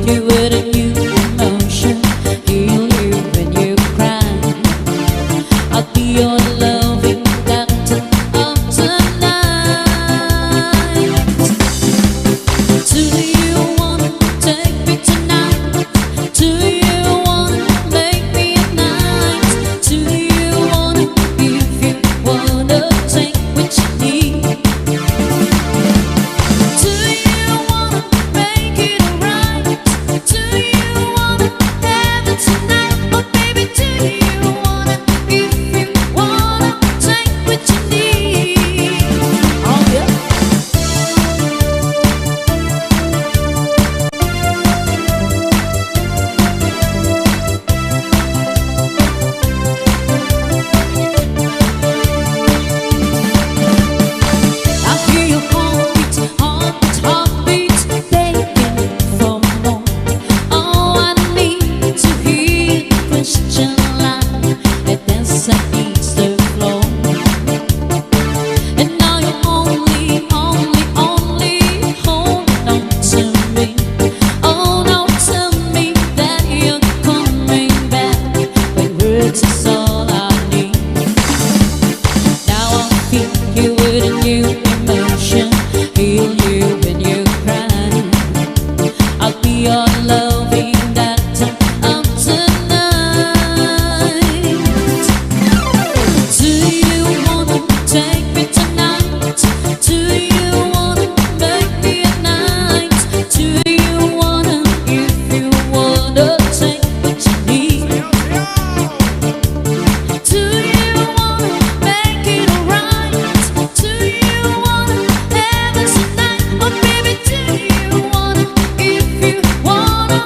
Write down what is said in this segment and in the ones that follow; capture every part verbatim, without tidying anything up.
you with a new emotion, heal you when you cry. I'll be your loving doctor of tonight. Do you wanna take me tonight? Do you wanna make me a night? Do you wanna, if you wanna, take what you need? Do you wanna make it alright? Do you wanna have it tonight? Oh, baby, do you wanna, if you wanna, take what you need? Oh, yeah. I hear your heartbeat, heartbeat, heartbeat, begging for more. Oh, I need to hear the question line that dance against the floor. And now you're only, only, only holding on to me. Oh, now tell me that you're coming back. When words is all I need. Now I'll fill you with a new emotion, heal you when you cry. I'll be your loving doctor of tonight. Do you wanna take me tonight? Do you wanna make me a night? Do you wanna, if you wanna, take what you need? Do you wanna make it alright? Do you wanna have us tonight? Oh, baby, do you wanna, if you wanna,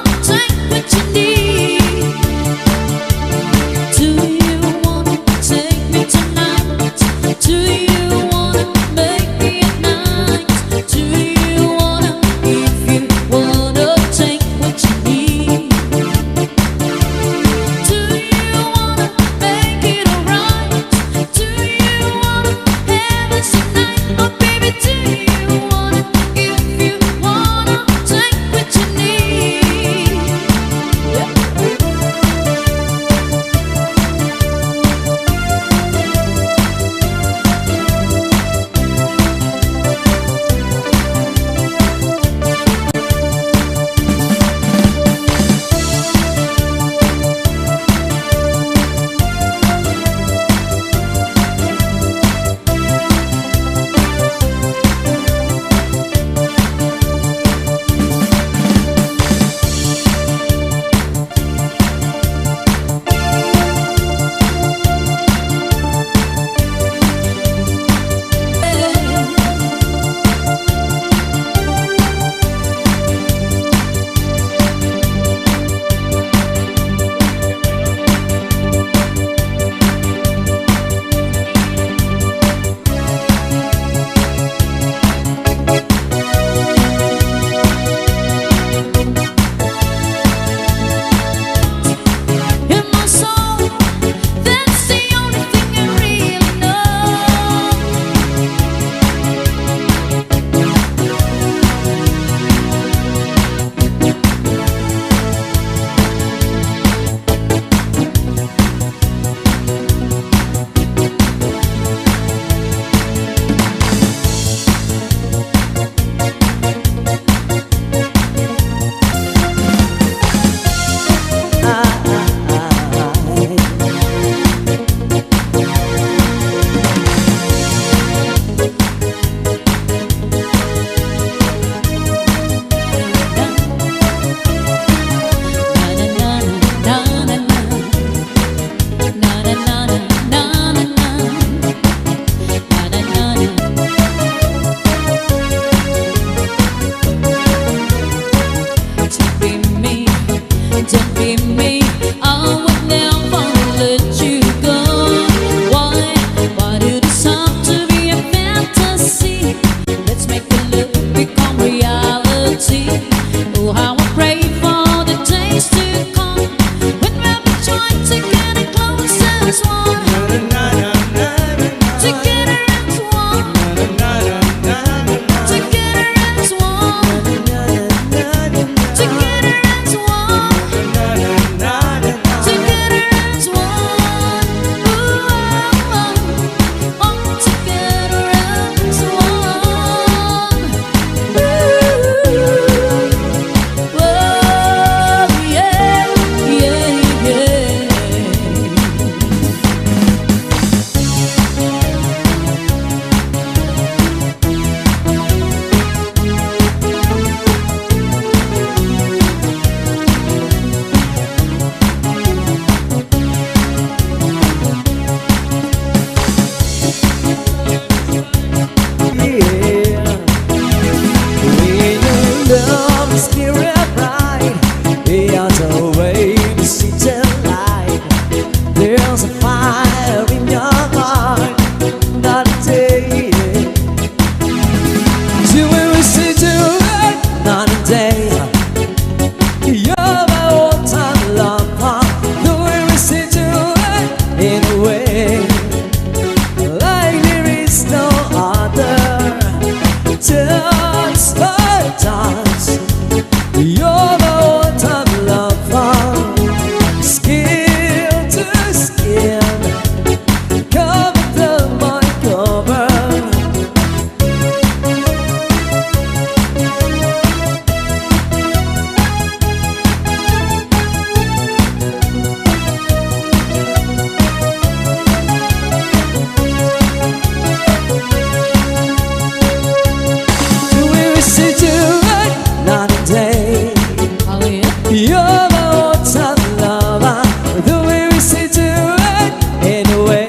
You're my all-time lover, the way we say do it anyway.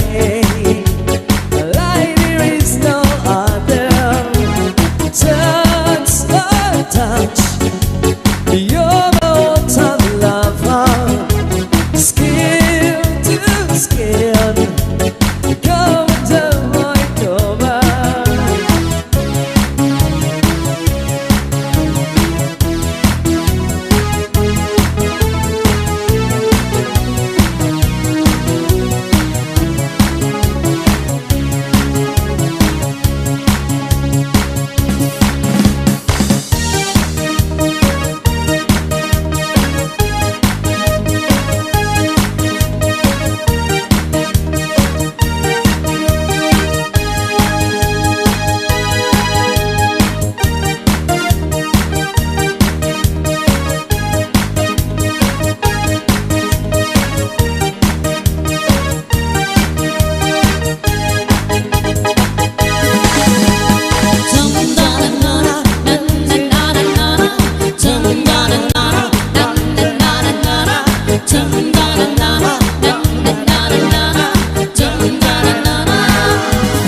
Like there is no other. Touch, oh, touch. You're my all-time lover, skin to skin. Come down, my lover.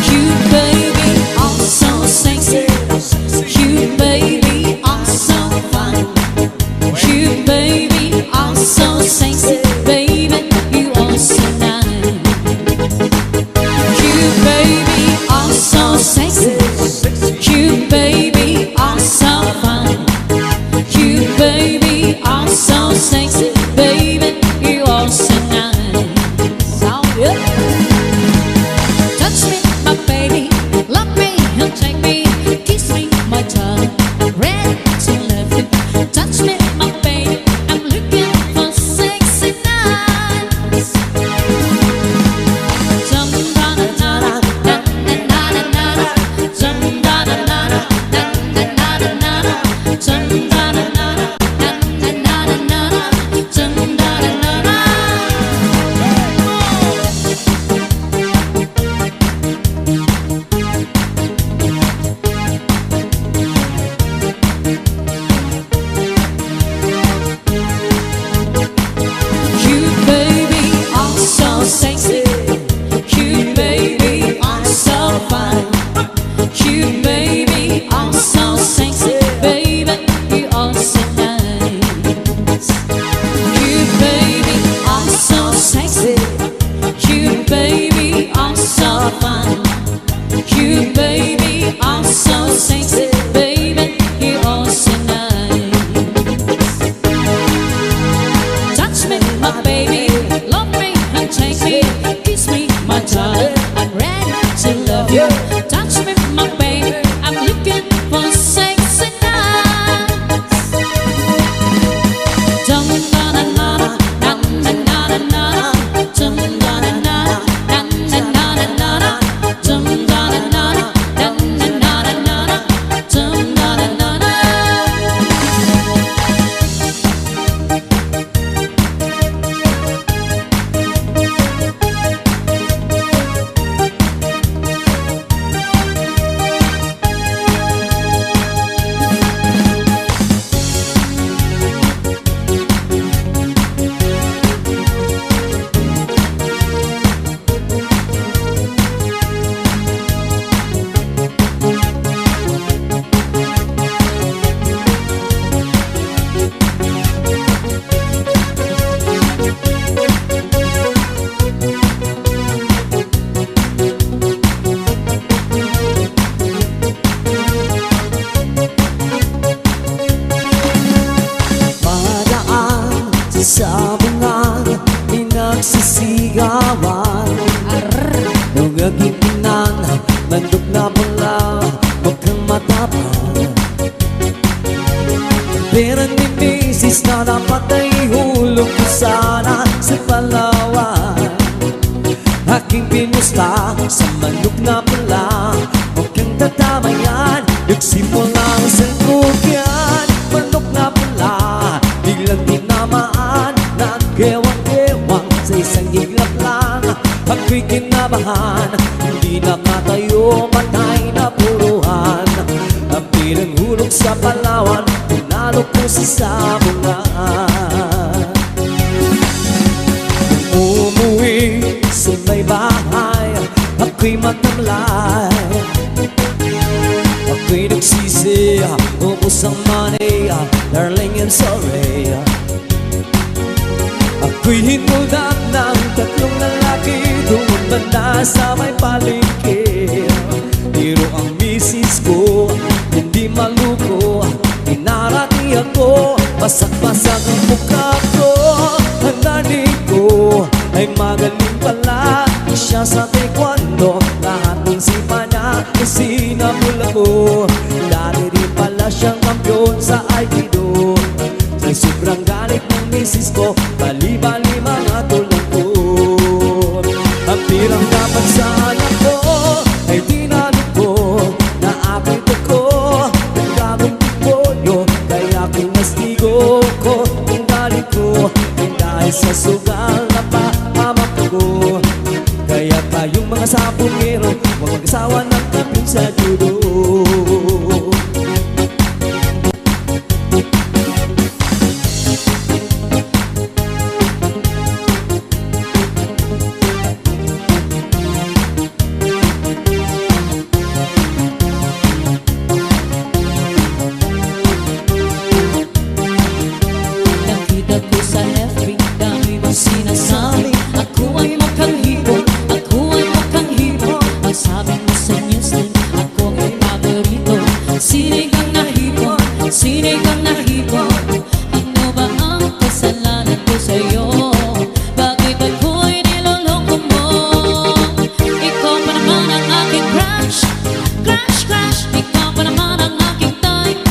Cute baby, oh so sexy. Cute baby, oh so fine. Cute baby, oh so sexy. Baby, you are so nice. Cute baby, oh so sexy. Cute baby, oh so fine. Cute baby, oh so sexy. Baby, you are so nice. So, yeah. Touch me, my baby. Love me and take me. Kiss me, my darling. Ready to love you. Touch me, my baby. I'm looking for sexy nights. Cute baby, oh so sexy. Cute baby, oh so fine. Cute baby, oh so sexy. Baby, you are so nice. Cute baby, oh so sexy. Cute baby, oh so fine. Cute baby, oh so sexy, baby, you are so nice. Touch me, my baby, love me and take me, kiss me, my darling, I'm ready to love you. Touch me, my baby, I'm looking for sexy nights. Madaan sa sabungan, pinagsisigawan. Arr! Nung agintinan, mandok na pula, mukhang matapang. Pero ni misis na dapat ay hulog ko sana sa palawan. Aking pinusta sa manok na pula, mukhang tatama yan. Nagsimula ang sangkutyan, manok na pula, biglang tinamaan, nagkewang-kewang sa isang iglap lang. Ako'y kinabahan, hindi nakatayo, patay na puruhan. Ang pinanghulog sa palawan, pinalok ko sa sabungan. Ako'y hinuldan ng tatlong lalaki doon banda sa may palengke. Pero ang misis ko, hindi maluko. Inarati ako, basag-basag ang mukha ko. Ang nanay ko ay magaling pala siya sa taekwondo. Lahat ng sipa niya, isinabol ako. Dati din pala siyang kampiyon sa Aikido. Sa sobrang galit ng misis ko, bali-bali mga tulang ko. Ang pirang dapat sa anak ko ay tinalo ko na ako'y toko. Nagkagong tipolyo, kaya kinastig ko ang galit ko. Dahil sa sugal na pahamak ko. Kaya kayong mga sabungero, huwag mag-asawa ng kampiyon sa judo. Nakita ko sa F B, dami mong sinasabi. Ako ay mukhang hipon, ako ay mukhang hipon. Ang sabi mo sa news din, ako ay paborito. Sinigang na hipon, sinigang na hipon. Ano ba ang kasalanan ko sa'yo? Bakit ako'y niloloko mo? Ikaw pa naman ang aking crush, crush, crush. Ikaw pa naman ang aking type,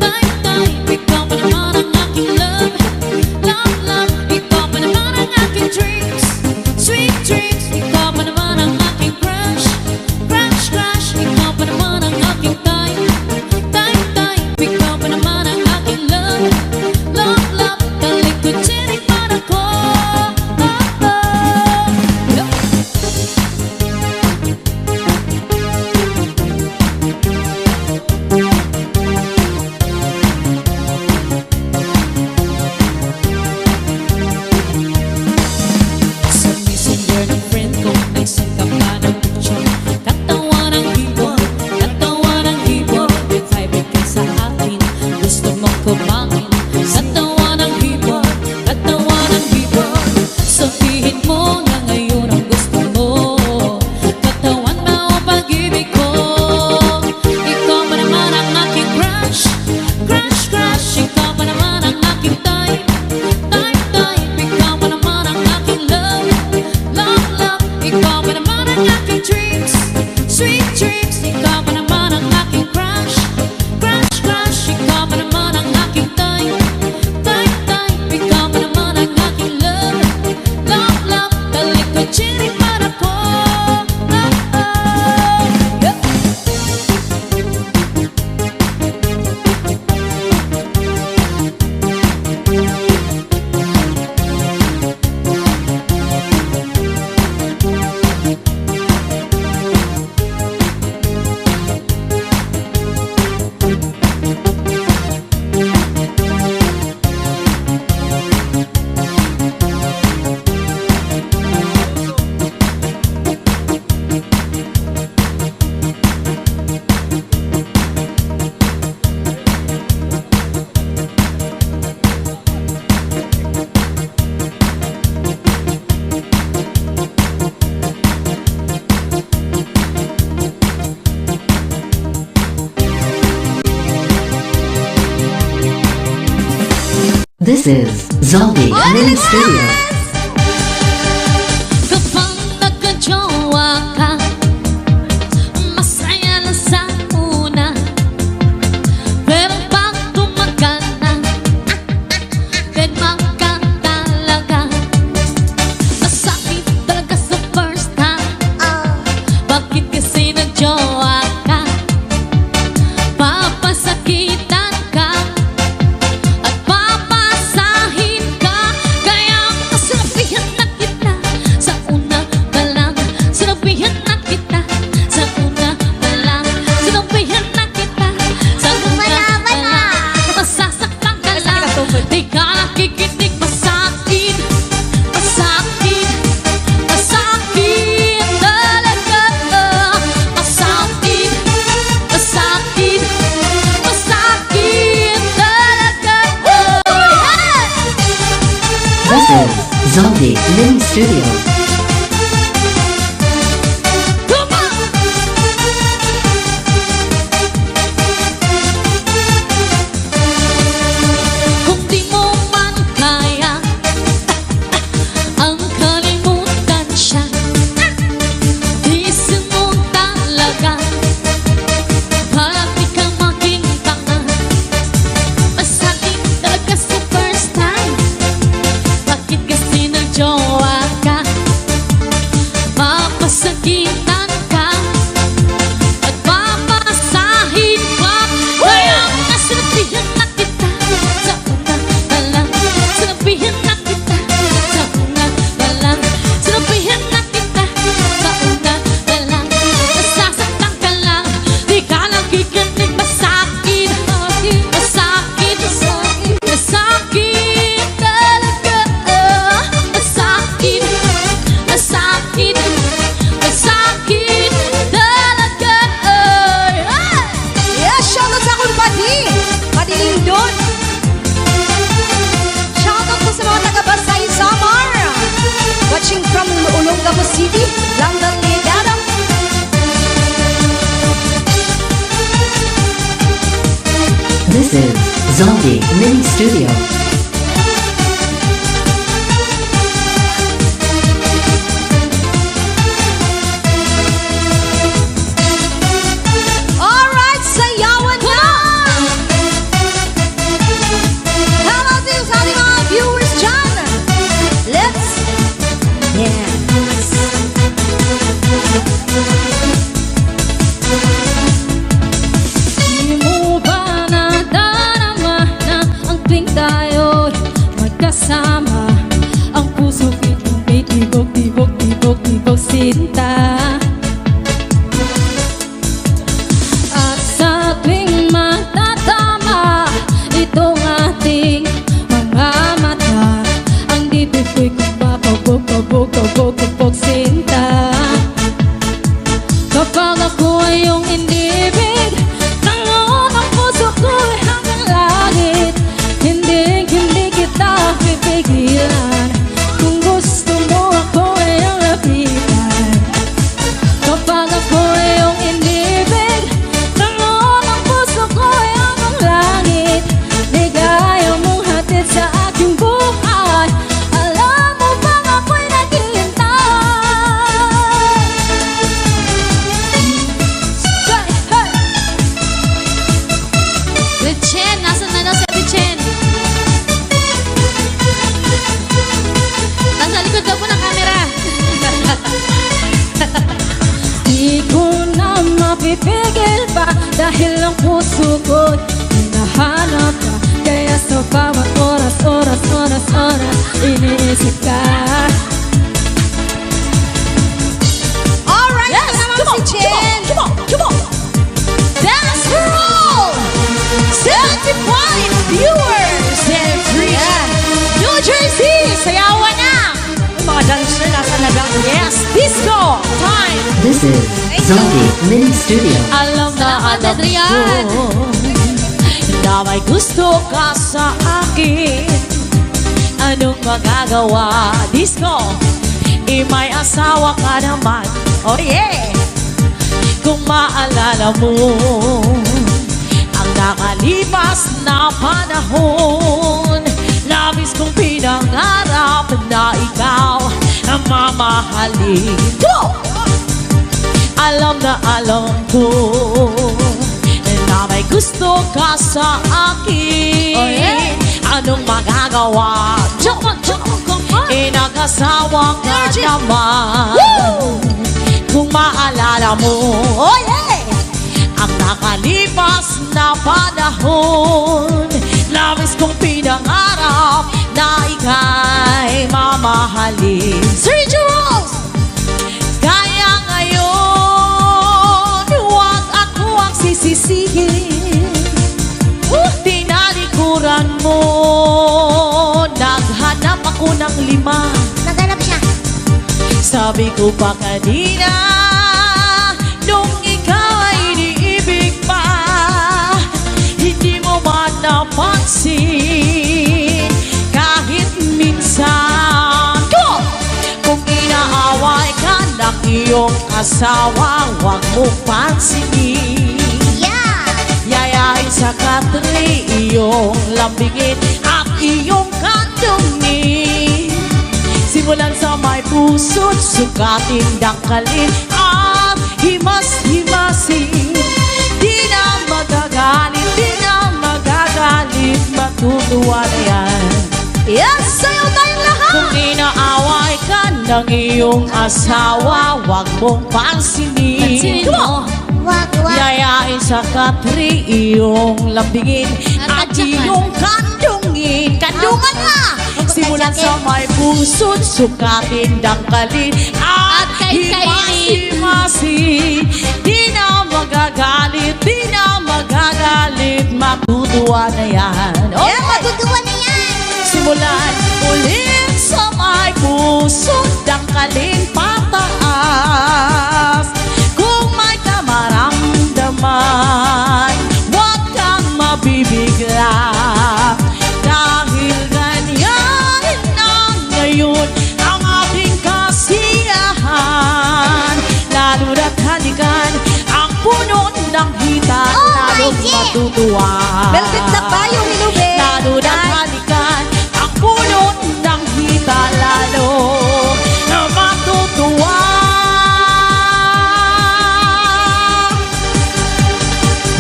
type, type. Ikaw pa naman ang aking love, love, love. Ikaw pa naman ang aking dreams, sweet dreams. Ikaw pa naman ang aking crush, crush, crush. Ikaw pa naman ang aking type, type, type. Ikaw pa naman ang aking love, love, love. Talikod siring para ko. Oh, oh. Sa messenger ng friend ko, nag-send ka pa ng picture. Katawan ng hipon, katawan ng hipon. Nag-vibe ka sa akin, gusto mong kumain. Katawan ng hipon, katawan ng hipon. Sabihin mo na ngayon ang gusto mo. Katawan ba o pag-ibig ko? Ikaw pa naman ang aking crush, crush, crush. Ikaw pa naman ang aking type, type, type. Ikaw pa naman ang aking love, love, love. Ikaw pa naman ang aking dreams, sweet dreams. Ikaw pa naman ang aking crush, crush, crush. Ikaw pa naman ang aking type, type, type. Ikaw pa naman ang aking love, love, love. Talikod siring para ko. Oh, oh. Yeah. This is Zaldi Mini Studio. Kapag nagkajowa ka, masaya lang sa una. Pero pag tumagal na, dead man ka talaga. Masakit talaga sa first time. Bakit kasi nagjowa ka? Papasakitan ka at papasahin ka. Kaya sinabihan na kita sa una pa lang. Sinabihan na kita sa una pa lang. Sinabihan na kita sa una pa lang. Masasaktan ka lang. Di ka nakikinig, masakit. Masakit. Masakit talaga. Masakit. Masakit. Masakit talaga. This is Zaldi Mini Studio. Kung di mo man kaya ang kalimutan siya, tiisin mo talaga. Para di ka maging tanga. Masakit talaga sa first time. Bakit kasi nagjowa ka? Mapasakitan ka at papasahin ka. Kaya nga sinabihan na kita sa una pa lang. Sinabihan na kita sa una pa lang. Sinabihan na kita sa una pa lang. Nasasaktan ka lang. Di ka nakikinig. Masakit. Masakit. Masakit talaga. Masakit. Masakit. Masakit talaga. Ay! Yes, shoutout sa akon padi. Padi Lindon. Shoutout po sa mga taga Basay, Samar. Watching from Olongapo City, London, Ligado. This is Zaldi Mini Studio. All right, sayawan na! Hello to you sa ating mga viewers dyan! Let's dance! Di mo ba nadarama na ang tuwing tayo'y magkasama, ang puso'y tumitibok, tibok, tibok, tibok, sinta? At sa tuwing matatama itong ating mga mata, ang dibdib ko'y kumapabog, pabog, pabog, pabog, sinta. Kapag ako'y iyong inibig, tango ng puso ko'y hanggang langit. Hindi, hindi kita pipigilan. Kung gusto mo ako'y iyong lapitan. Kapag ako'y iyong inibig, tango ng puso ko'y hanggang langit. Ligaya mong hatid sa aking buhay. Alam mo bang ako'y naghihintay? Hey, hey! Ate Chen, nasaan na daw si Ate Chen? Nasa likod daw po ng camera. Di ko na mapipigil pa dahil ang puso ko'y hinahanap ka. Kaya sa bawat oras, oras, oras, oras, iniisip ka. All right, yes, ito naman po si Chen. Come on, come on, come on. Dance for all! Seventy-five viewers and free. Yeah. New Jersey, sayawan na! Mga dancer, nasa na ba? Yes, disco time! This is Zaldi Mini Studio. Alam na, salamat, alam Adrian, ko na may gusto ka sa akin. Anong magagawa? Disco! Eh, may asawa ka naman. Oh, yeah! Kung maalala mo ang nakalipas na panahon, labis kong pinangarap na ikaw ang mamahalin ko. Alam na alam ko na may gusto ka sa akin. Oh, yeah. Anong magagawa? Come on, come on, come on. Eh, nag-asawa ka naman. Energy. Woo! Kung maalala mo, oh yeah! Ang nakalipas na panahon, labis kong pinangarap na ika'y mamahalin. Sir Jules! Kaya ngayon, huwag ako ang sisisihin. Tinalikuran mo, naghanap ako ng lima. Naghanap siya. Sabi ko pa kanina, nung ikaw ay iniibig pa, hindi mo man napansin kahit minsan. Asawa, 'wag mong pansinin. Yeah! Yayain sa katri iyong lambingin at iyong kandungin. Simulan sa may puso't sukatin, dangkalin at himas-himasin. Di na magagalit, di na magagalit, matutuwa na 'yan. Yes, sayaw tayong lahat! Kung inaaway ka ng iyong asawa, 'wag mong pansinin. Pansinin mo. Come on. 'Wag, 'wag. Yayain sa katri iyong lambingin at iyong kandungin. Kandungan na! Simulan sa may puso't sukatin, dangkalin at himas-himasin. Di na magagalit, di na magagalit, matutuwa na 'yan. Oh, yeah, matutuwa na 'yan. Simulan ulit sa may puso't dangkalin pataas. Kung may ka maramdaman, 'wag kang mabibigla. Dahil ganyan na ngayon ang ating kasiyahan. Lalo na't halikan ang puno ng hita, lalong matutuwa. Velvet na ba yung ilube? Lalo na't halikan ang puno ng hita, lalo na matutuwa.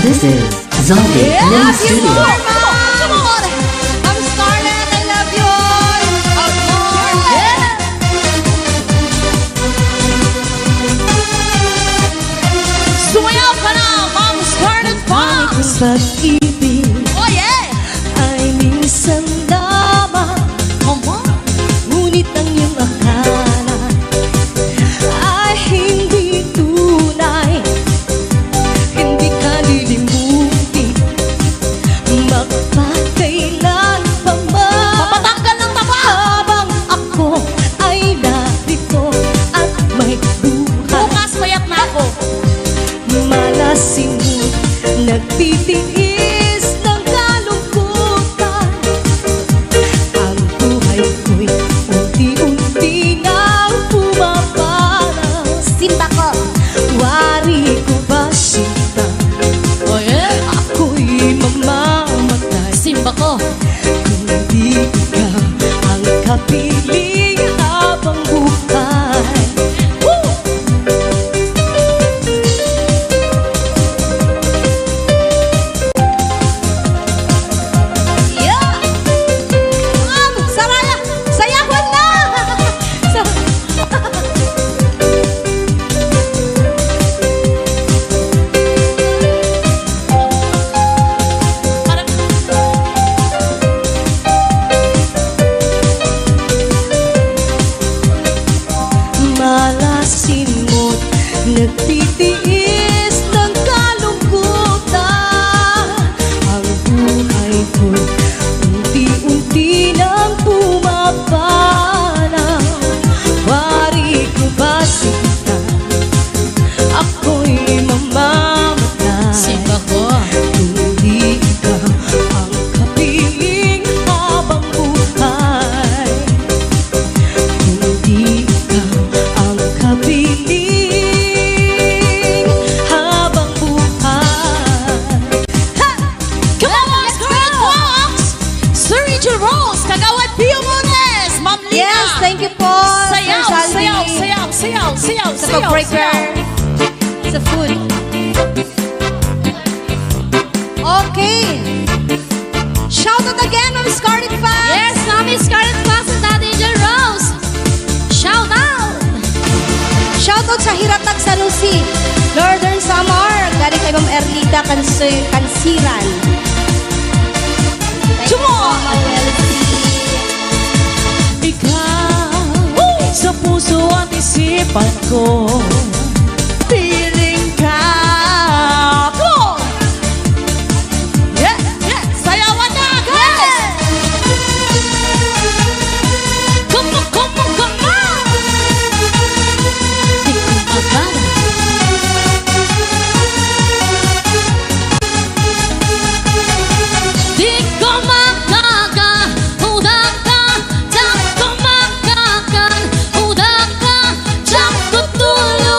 This is Zombie Play Studio. Come on, come on. I'm Scarlett, I love you all. Come on. Yeah. Sumayaw ka na, Ma'am Scarlett Fox. Oh, yeah. Ay minsan lamang. Come on. Ngunit ang iyong akala ay hindi tunay. Hindi ka lilimutin magpakailan pa man. Papatanggal ng taba. Habang ako ay narito at may buhay. Bukas, payat na ako. Malasin mo't nagtitiis ng kalungkutan. Ang buhay ko'y unti-unti nang pumaparas. Simba ko. Wari ko ba sinta? Oh, yeah. Ako'y mamamatay. Simba ko. Kung di ikaw ang kapiling habang buhay. Woo! Yeah! Ma'am, saraya! Sayahon na! Sa- Malasin mo't nagtitiis ng kalungkutan. Ang buhay ko'y unti-unti nang pumapanaw. Wari ko ba sinta? Ako'y mamamatay. Simba ko. Kung di ikaw ang kapiling habang buhay. Kung di ikaw ang kapiling habang buhay. Ha! Come on, let's go! Sir Richard Rose, Kagawad Pio Montes, Ma'am Lina. Yes, thank you po, Sir Salvi. Sayaw, sayaw, sayaw, sayaw, sayaw, sayaw, sayaw. Sa food. Okay. Shout out again, Ma'am Scarlett Fox. Yes, Ma'am Scarlett Fox and Daddy Angel Rose. Shout out! Shout out sa Hiratag, San Jose, Northern Samar. Galing kay Ma'am Erlita Cansi-, Cansiran. Come on! Ikaw sa puso at isipan ko. Piling ka. Come on! Yeah, yeah. Sayawan na, guys! Come on, come on, come on! Di ko makaka-, uda ka, di ko makaka-, uda ka, di ko tulo.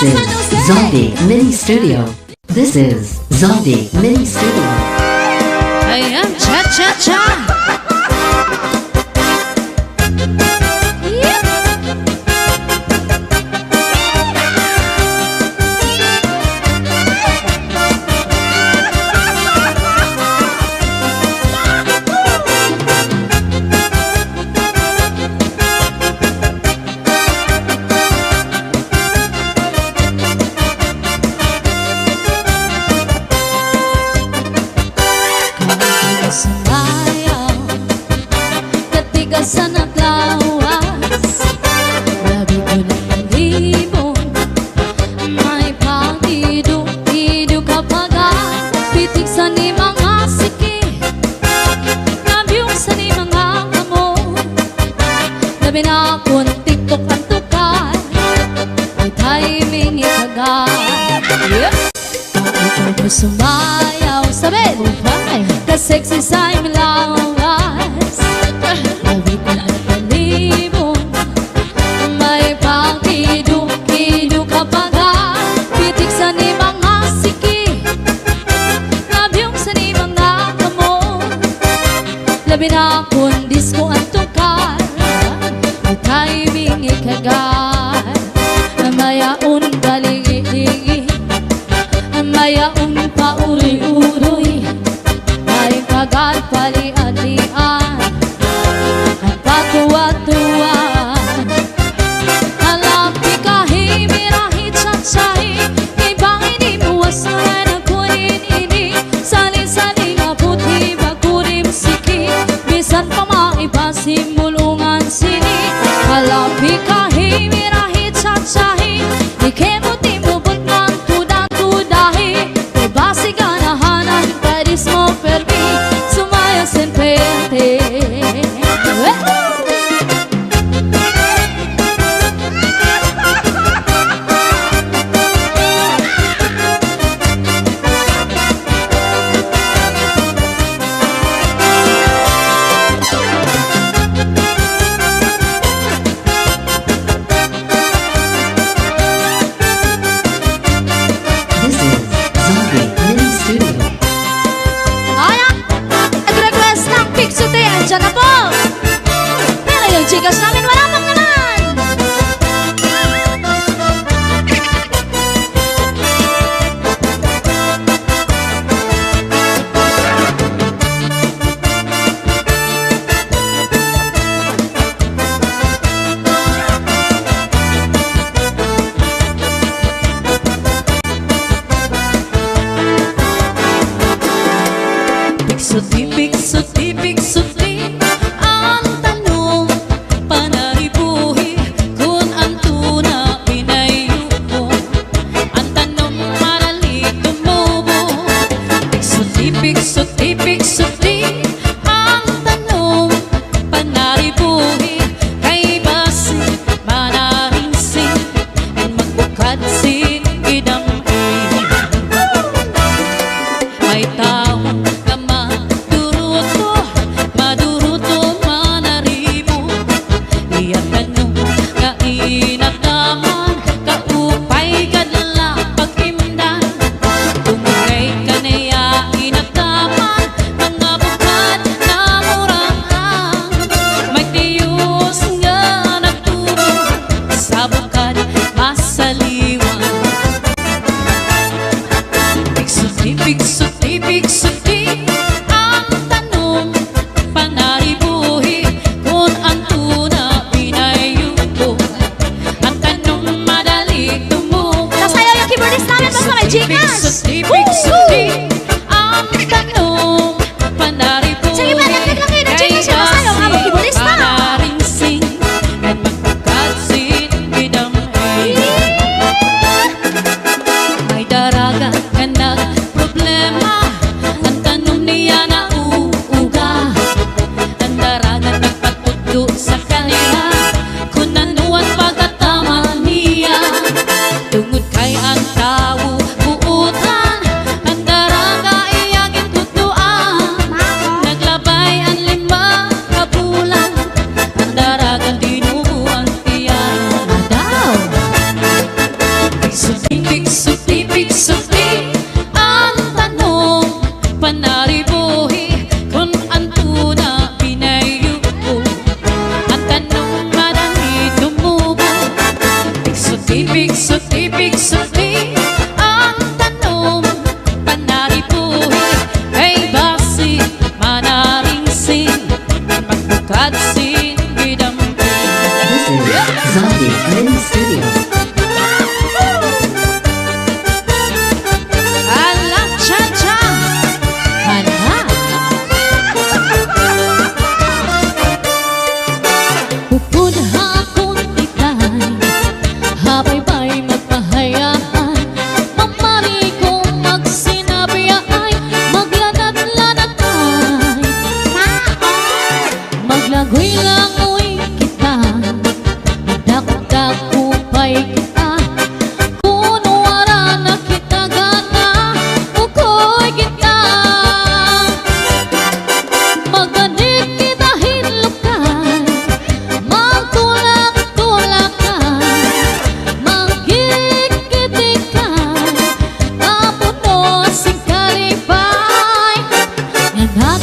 This is Zombie Mini Studio. This is Zombie Mini Studio. Ayan, cha-cha-cha! Sumayaw, katigasan at lawas, labi ko na palibon, may pagido-ido ka paga, pitik sa ni mga siki, nabiyong sa ni mga kamot, labi na kon TikTok an tukar, may timing ikaga. Yep. Ikaw ko sumayaw, sabi! Upay! Ka-sexy sa im lawas. Labi ko na palibon. May pakido-kido ka paga. Pitik sa ni mga siki. Nabiyong sa ni mga kamot. Labi na kon disco an tukar. May timing ikaga. Mayaon bali-i-i. Mayaon pauri-uri, may kagal pali-alian, patuwa-tuwa. Halapi ka himirahi, chachahi, ibang ini muwas na kunin ini, sali-sali nga puti bakurim siki, bisan pa maiba simulungan sini. Halapi ka himirahi, chachahi, Ikemot imo butngan tuda-tudahi, kay basi ganahanan kay dismo permi, sumaya sin perte. This is Zombie Mini Studio. Ayan! Nag-request ng Pixote. Andiyan na po! Pero yung Gcash namin, wala pang naman! Pigsuti, pigsuti, pigsuti an tanom, panaribuhi kon an tuna inayubo. An tanom marali tumubo. Pigsuti, pigsuti, pigsuti an tanom, panaribuhi kay basi manaringsing, in mag-ukad sin idam-i. May tawo nga maduruto, maduruto, mana-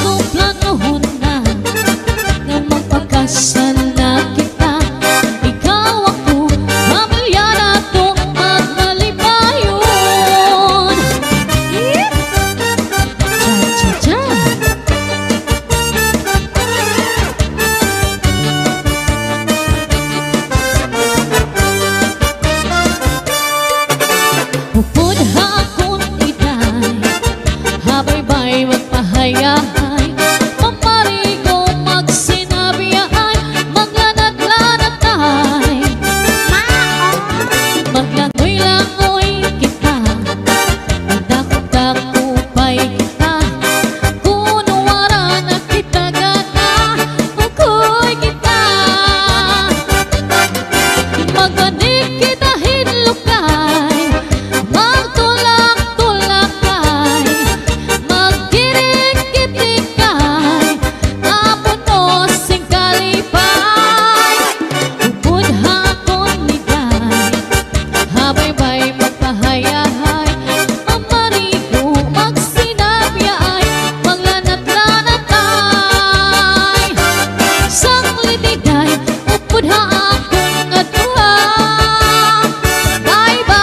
Ako planuhon na nga magpakasal na kita. Ikaw, ako, pamilya naton magmalipayon. Cha, cha, cha. Upod ha akon iday, habaybay magpahayahay, mamarigo magsinabyaay, maglanat-lanatay. Maglangoy-langoy kita, magdakop-dakopay kita, kun wara na kita gana, ukoy kita. Magbanig kita hin lukay, magtulak-tulakay, magkirik-kirikay, apunos sin kalipay. Upod ha akon iday, habaybay magpahayahay, mamarigo magsinabyaay, maglanat-lanatay. Sanglit iday, upod ha akon adtoa. Bye-bye.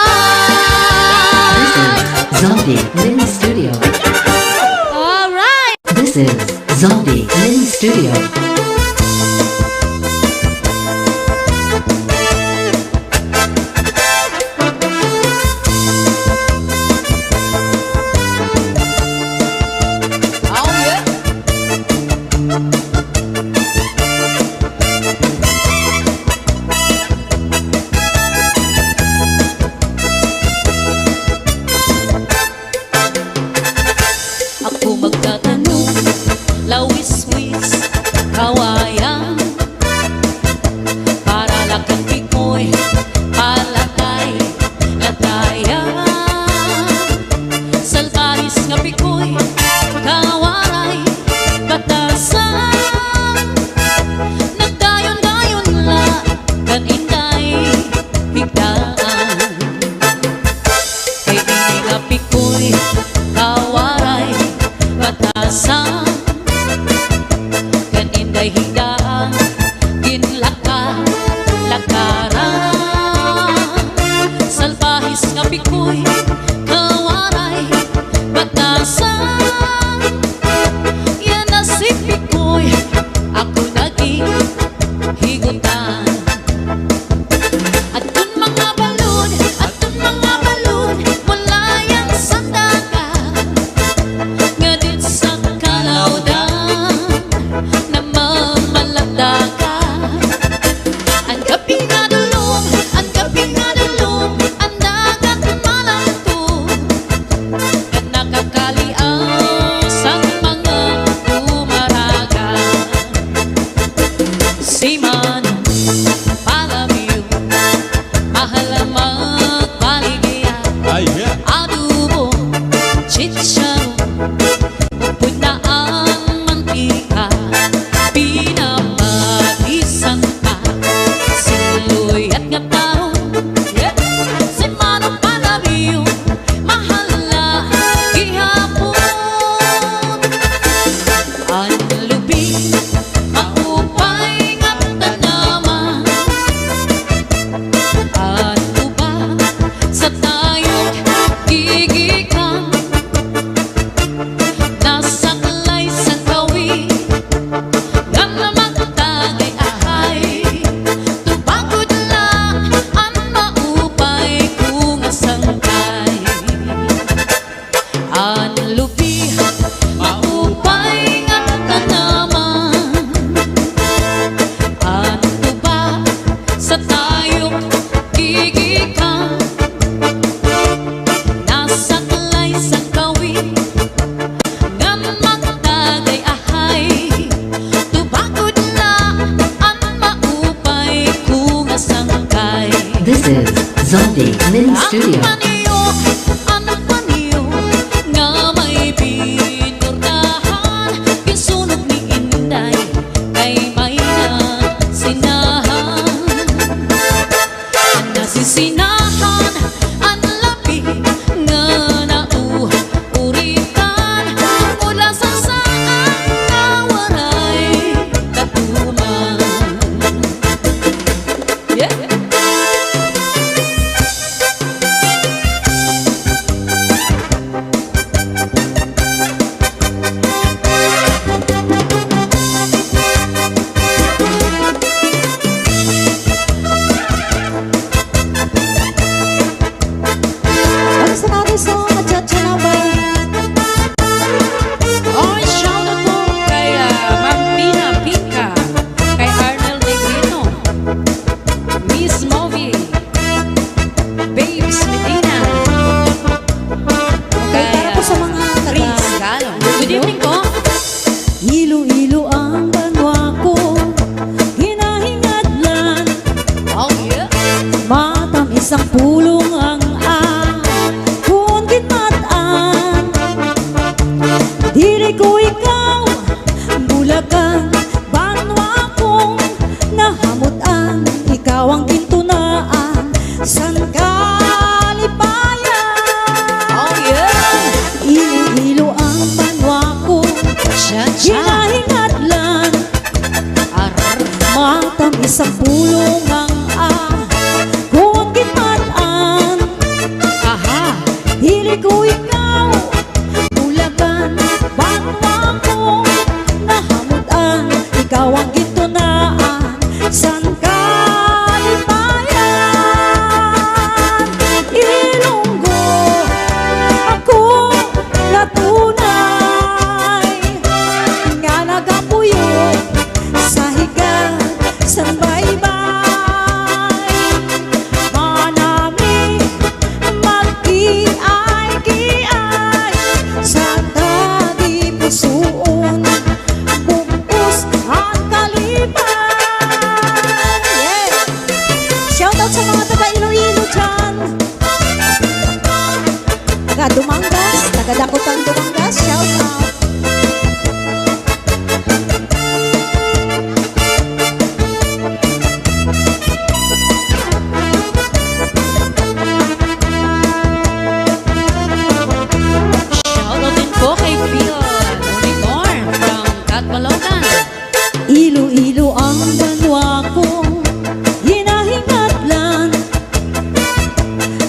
This is Zaldy Lynn Studio. All right. This is Zaldy Lynn Studio. Ako magtatanom, lawiswis, kawayan, para la kan pikoy, palatay, latayan. Salbahis nga pikoy, kawaray, batasan. Nagdayon-dayon la kan inday higdaan. Kay ini nga pikoy, kawaray, batasan, kan inday higdaan, ginlaka-lakaran. Salbahis nga pikoy, kawaray, batasan. Yana si pikoy, ako na ginhihigotan. Adton mga balod, adton mga balod, mula yan sa dagat, nga dida sa Calaudan, namamalatdagan. An gab-i nga dulom, an gab-i nga dulom, an dagat malamtom, nga nakakaliaw sa mga dumaragan. Si Manong Palabyo, mahal magbaligya. Ay, yeah. Adobo, chicharon, upod na an mantika, pinapatisan pa sin luyag nga tawo. Yeah. Si Manong Palabyo, mahal la gihapon. An lubi, maupay nga tanaman. An tuba, sa tayog gigikan. Nasaklay sa kawit, ngan magtagay ahay. Tuba gud la an maupay ko nga sangkay. An lubi, maupay nga tanaman. An tuba, sa tayog gigikan. Nasaklay sa kawit, ngan magtagay ahay. Tuba gud la an maupay ko nga sangkay. This is Zaldy Lynn Studio. An paniyok, an paniyok nga may binurdahan, ginsunog ni Inday kay may nasisinahan. An nasisinahan, an labi nga nauuritan, mula sa saan Ilo-ilo an banwa ko, hinahingadlan. Oh, yeah. Matamis an pulong an akon ginmat-an. Diri ko ikaw bulagan, banwa kong nahamut-an, ikaw an gintunaan san kalipayan. Oh, yeah. Ilo-ilo an banwa ko, cha-cha, hinahingadlan. Arar. Matamis an pulong an akon ginmat-an. Aha. Diri ko ikaw bulagan, banwa kong nahamut-an, ikaw an gintunaan san kalipayan. Ilonggo, ako nga tunay nga nagapuyo sa higa san baybay. Manami, magkiay-kiay sa tagipusuon, bug-os an kalipay. Yeah! Shoutout sa mga taga Iloilo dyan. Taga Dumangas, taga Dakutan, Dumangas, shoutout. Shoutout din po kay Pion Unicorn from Catbalogan. Ilo-ilo an banwa ko, hinahingadlan.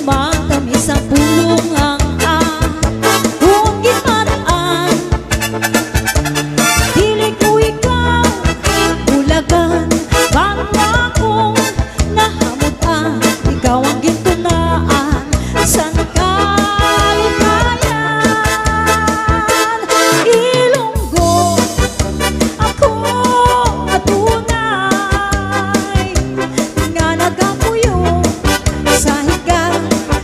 Matamis an pulong an akon ginmat-an. Diri ko ikaw bulagan, banwa kong nahamut-an, ikaw an gintunaan san kalipayan. Ilonggo, ako nga tunay nga nagapuyo sa higa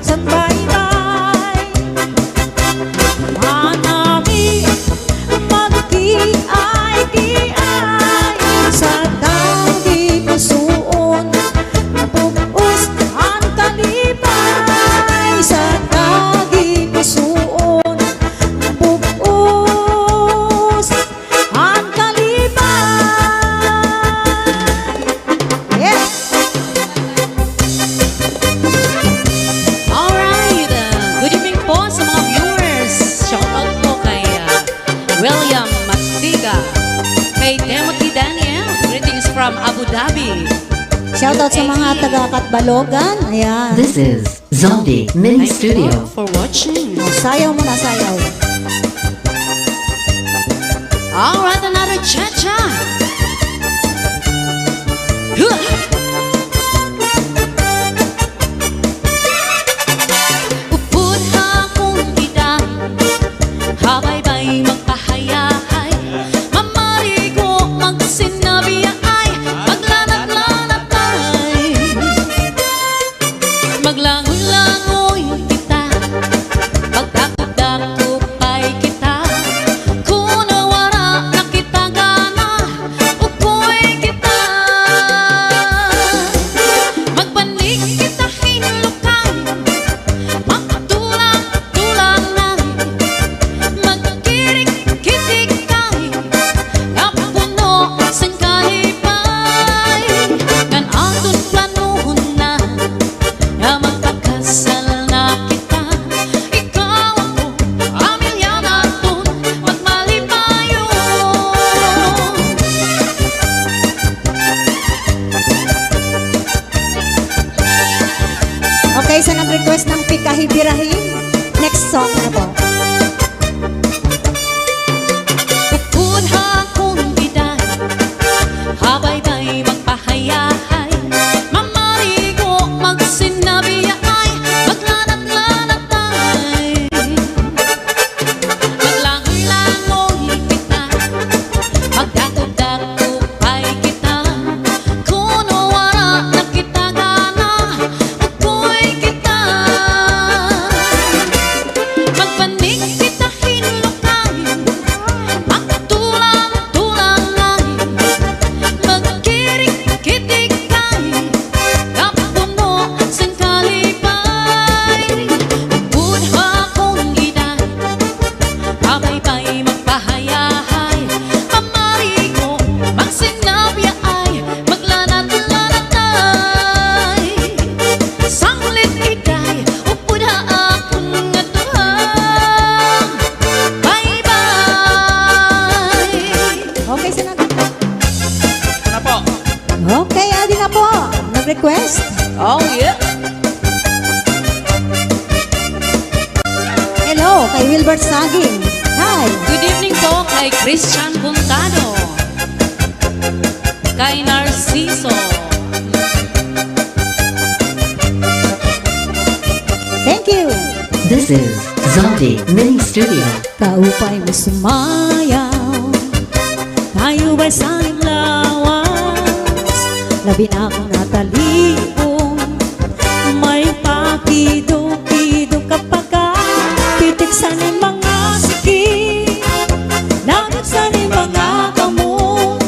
san baybay. Manami, magkiay-kiay sa tagipusuon, bug-os an kalipay sa tagipusuon, bug-os an kalipay. Yes. Alright. Uh, good evening po sa mga viewers. Shout out po kay, uh, William Matiga, kay Timothy Daniel. Greetings from Abu Dhabi. Shout out sa mga taga Catbalogan. Ayan. This is Zaldi Mini Studio. Thank you for watching. O, sayaw mo na, sayaw. Alright, another cha-cha. Huh! Upod ha akon edad, habaybay magpahayahay, mamarigo, magsinabiyaay, maglanat-lanatay. Maglangoy-langoy kita, magdakop-dakopay kita. Kuno wara na kita gana, ukoy kita. Magbanig kita hin lukay, magtulang-tulanay, magkirik-kitikay, nga puno sin kalipay. Ngan aton planohon na nga magpakasal na kita. Ikaw ako, pamilya naton magmalipayon. Okay, sa nag-request ng Pikahi Birahi, next song na po. Upod ha akon edad, habaybay magpahayahay, mamarigo, magsinabiyaay, maglanat-lanatay. Maglangoy-langoy kita, magdakop-dakopay kita, kuno wara na kita gana, ukoy kita. Magpan- Request? Oh, yeah. Hello, kay Wilbert Saging. Hi. Good evening po kay Christian Buntado. Kay Narciso. Thank you. This is Zombie Mini Studio. Kaupay mo sumayaw, kayo ba'y saling lawas, labi na kon natalibong, may pakido-kido ka pa ka, pitik san im mga siki, nagag san im mga kamot,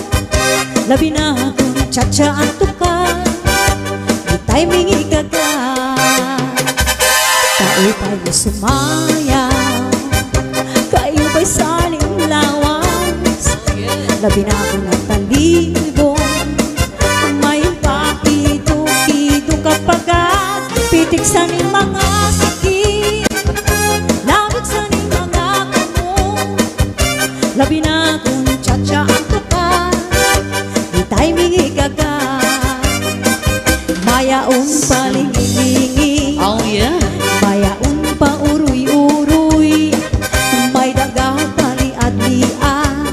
labi na kon cha-cha an tukar, di timing ikaga. Kaupay mo sumayaw, kayo ba'y saling lawas, labi na kon natalibong, may pakido-kido ka pa ka, pitik san im mga siki, nagag san im mga kamot, labi na kon cha-cha an tukar, di timing ikaga. Mayaon pa lingi-lingi. Oh, yeah. Mayaon pa uroy-uroy. May daga pa liad-liad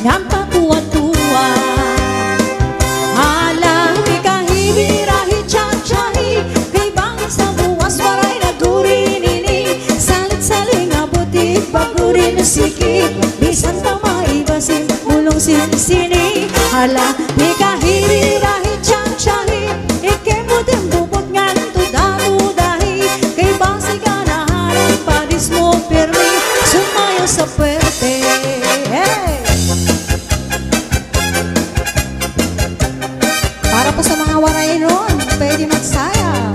ngan pa tuwa-tuwa. Hala, pikahibi rahi cha-chahi, kay bangin sa buwas waray naguri nini. Salit-saling abot it baguri no siki, bisan pa maiba sin bulong sin sini. Hala, pikahibi rahi cha-chahi, ikembot im bubot ngan tuda-tudahi, kay basi ganahan padis mo pirmi, sumayaw sa puwerte. Hey! Para po sa mga waray ron, pwede magsayaw.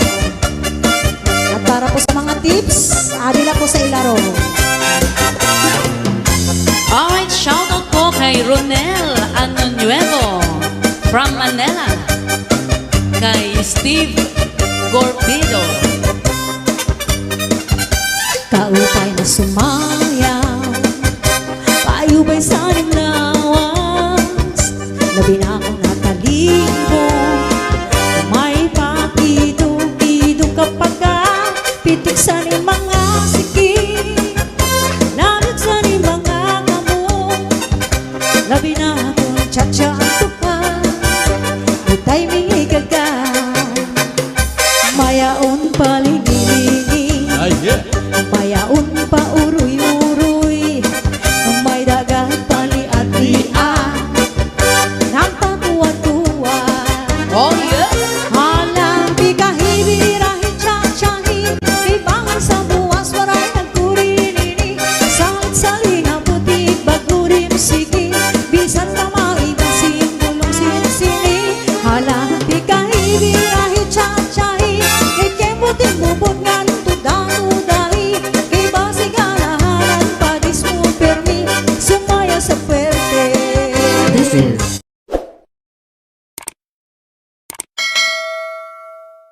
At para po sa mga tips, adi la po sa ilaro. Alright, shoutout po kay Ronel Año Nuevo from Manila, kay Steve Gorpido. Kaupay na sumayaw, kayo ba'y saling lawas, labi na kon natalibong, may pakido-kido ka pa ka, pitik san im mga siki, nagag san im mga kamot, labi na kon cha-cha an tukar, di timing ikaga. Mayaon pa lingi-lingi. Ay, yeah. Mayaon pa uroy-uroy. May daga pa liad-liad ngan pa tuwa-tuwa. Oh, yeah. Hala, pikahibi rahi cha-chahi, kay bangin sa buwas waray naguri nini. Salit-saling abot it baguri no siki, bisan pa maiba sin bulong sin sini. Hala, pikahibi rahi cha-chahi, ikembot im bubot ngan tuda-tudahi, kay basi ganahan padis mo pirmi, sumayaw sa puwerte. This is